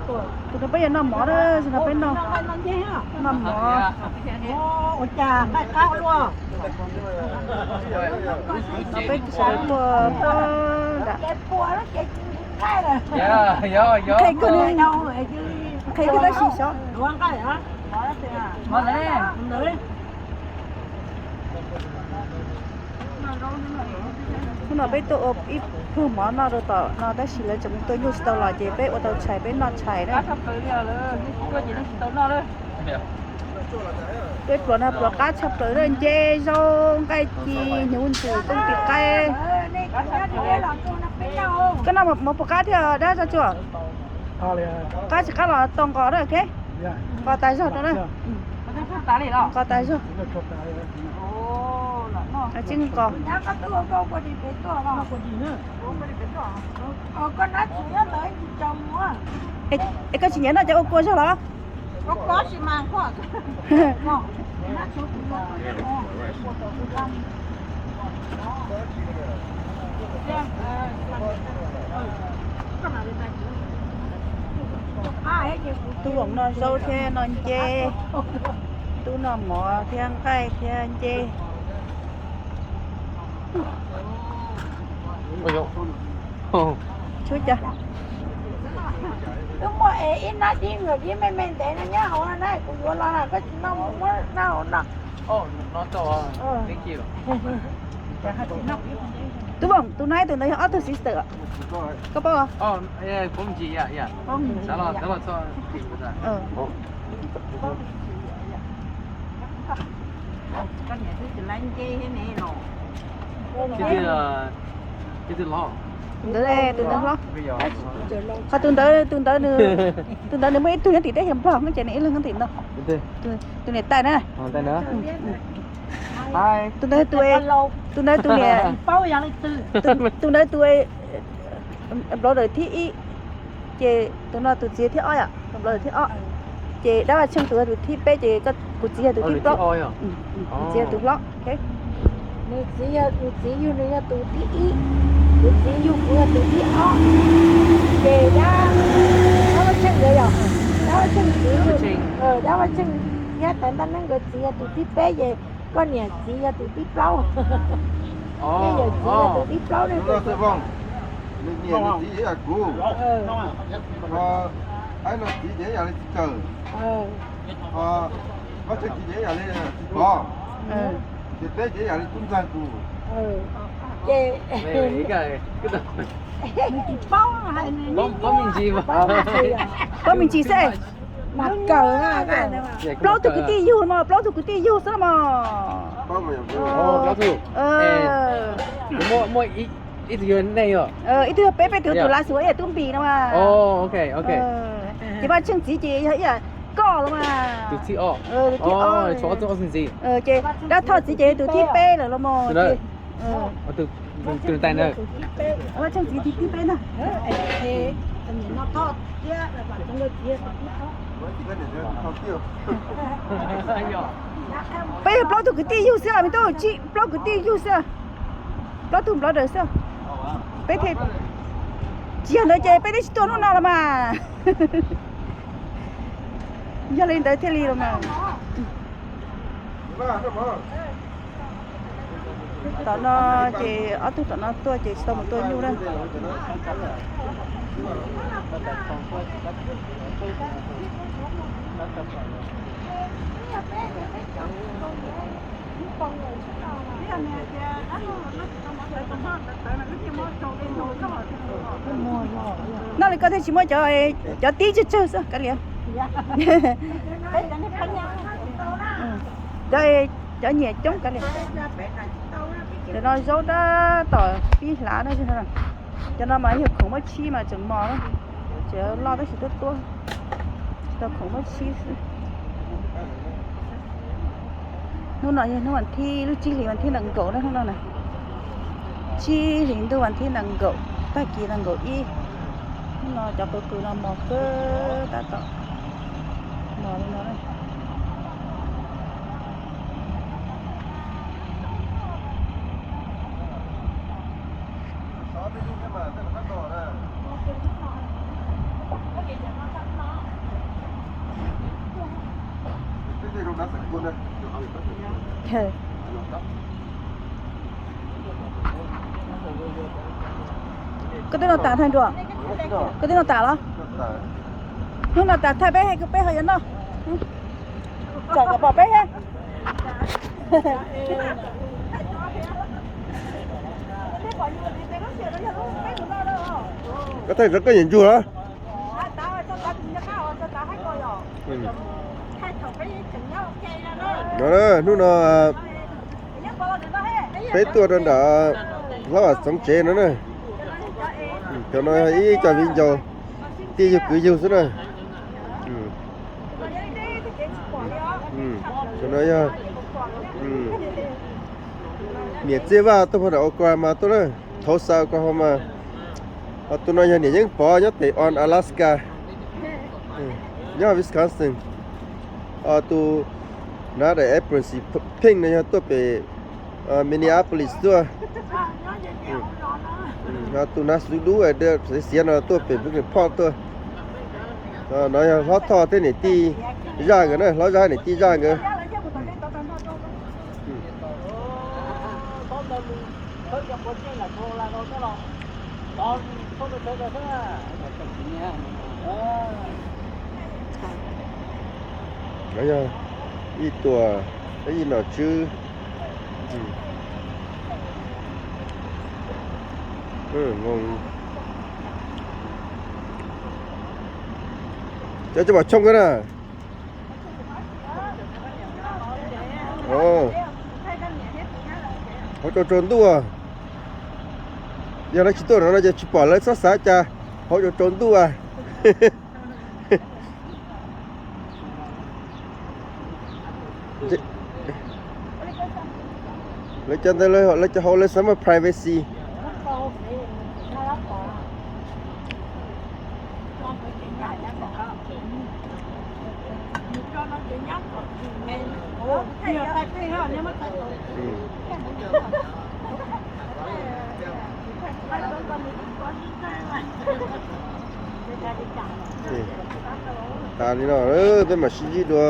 Tus no peb yuav noj mov na, tus no peb noj, noj mov. Ua cas nqaij qab luaj. No peb sawv tuaj puag nram. Qhia koj, qhia koj tab sis xyov. Hnub no peb tuaj ua ib pluag mov noj rau tom no tab sis lawv tseem mus tua nyuj tsis tau los ces peb ua tau tshais peb noj tshais na. Peb pluas no pluas qab tshaj plaws, nce zaub nqaij ci hnyuv ntxwm tooj tim qaib. Koj noj mov puas qab thiab dab Zaj Tsuag? Qab tsis qab los tau nqos na, ok. Nqos tas zog rau na. Nqos tas zog. Tsis nqos. Es koj tsis nyiam noj cov ua kua zog los? Tub Voom noj zaub thiab noj nce, tub noj mov thiab nqaij thiab nce. Tshuav cas? Twb muaj es ib nab dib, nws dib me me ntev no nyob hauv no na, kuv yuav los na, koj tsis noj mus muab noj hauv no. Tub Voom, tus no tus ntawd yog ob tug sister. Koj paub? Ntawd, tus ntawd hlob. Qhov tus ntawd, tus ntawd, tus ntawd nws muaj ib tug nyob tim teb chaws Nplog no ces nws ib leeg nyob tim no. Tus niam tais na. Tus ntawd tus, tus ntawd tus niam, tus ntawd tus brother thib ib, ces tus no tus txiv thib ob yom, tus brother thib ob. Ces dab Vaj Tsheej tus yog tus thib peb, ces kuv txiv yog tus thib plaub. Kuv txiv yog tus hlob. Nws txiv yog, kuv txiv yug nws yog tus thib ib, kuv txiv yug kuv yog tus thib ob. Ces dab, dab Vaj Tsheej nkawd yog, dab Vaj Tsheej txiv, dab Vaj Tsheej thiab Taiv Ntaj Neeb nkawd txiv yog tus thib peb, ces koj niam txiv yog tus thib plaub. Koj niam txiv yog tus thib plaub ne. Vaj Tsheej txiv ces yog li txiv tsawg, Vaj Tsheej txiv ces yog li txiv pov, ces peb ces yog li tub ntxawg tus. Ces paub me ntsis xwb. Mas kawg, plaub tug kwv tij yug mas, plaub tug kwv tij yug xwb mas. Ib tug yog peb, peb tus tus lav xus ib yam tub npis no mas. Ces Vaj Tsheej txiv ces yog ib yam koj los mas. Tus thib ob. Ces dab Thoj txiv ces tus thib peb lawm los mas. Vaj Tsheej txiv tus thib peb ntag. Peb yog plaub tug kwv tij yug xwb os me tub, plaub kwv tij yug xwb. Plaub tug nplov daws xwb. Peb thiaj, tsis yog ntawd ces peb twb tsis tuaj hnub no los mas. Yog li ntawd thiaj li los mas. Tom no ces ob tug tom no tuaj ces tsis tau mus tua nyuj na. Noj li koj thiaj tsis muab cov, cov tib tsawg tsawg xwb kav liam. Cov, cov nyiam coob kav liam. Cov no zaub tab tom pib hlav na. Cov no mas yog khoom muab tshib mas tseem mos na. Cov loj tab sis tuab tuab, tsis tau khoom muab tshib xwb. Hnub no yog hnub vas thib, lub tsib hlis vas thib nees nkaum na hnub no na. Tsib hlis ntuj vas thib nees nkaum, tag kis nees nkaum ib. Hnub no cov qws qws no mos kawg tab tom mos li no na. Koj twb noj tas thiab dua? Koj twb noj tas los? Hnub no tas thaij peb, peb ho yuav noj. Tsom kom pom peb thiab. Koj thaij rau koj niam ntsug los? No, hnub no peb tuaj rau nram hlob Vam Txoov tsev no na. Cov no ib co viv ncaus, tij yug kwv yug xwb na. Cov no yog niam Txiaj Vaj tuaj pog nram Oklahoma tuaj na, Tulsa, Oklahoma. Ho tus no yog niam Yeeb Pov nyob pem Ann, Alaska, nyob Wisconsin. Ho tus nav daim apron xim pheej no yog tuaj pem Minneapolis tuaj. Ho tus nav xub dub xiav xiav no tuaj pem Brooklyn Park tuaj. No yog hlob Thoj thiab niam tij Zaj nkawd na, hlob Zaj niam tij Zaj nkawd. No yog ib tuam, ib nom tswb. Cov cov pom tshoo na. Hauv tsaus tsaus ntuj, yog lawv tsis tuaj no no ces tsis pom lawv txhob xav cas, hauv tsaus tsaus ntuj. Lawv cov ntawd lawv cov hauv lawv xav muaj privacy. Tas li no peb mam sib ntsib dua.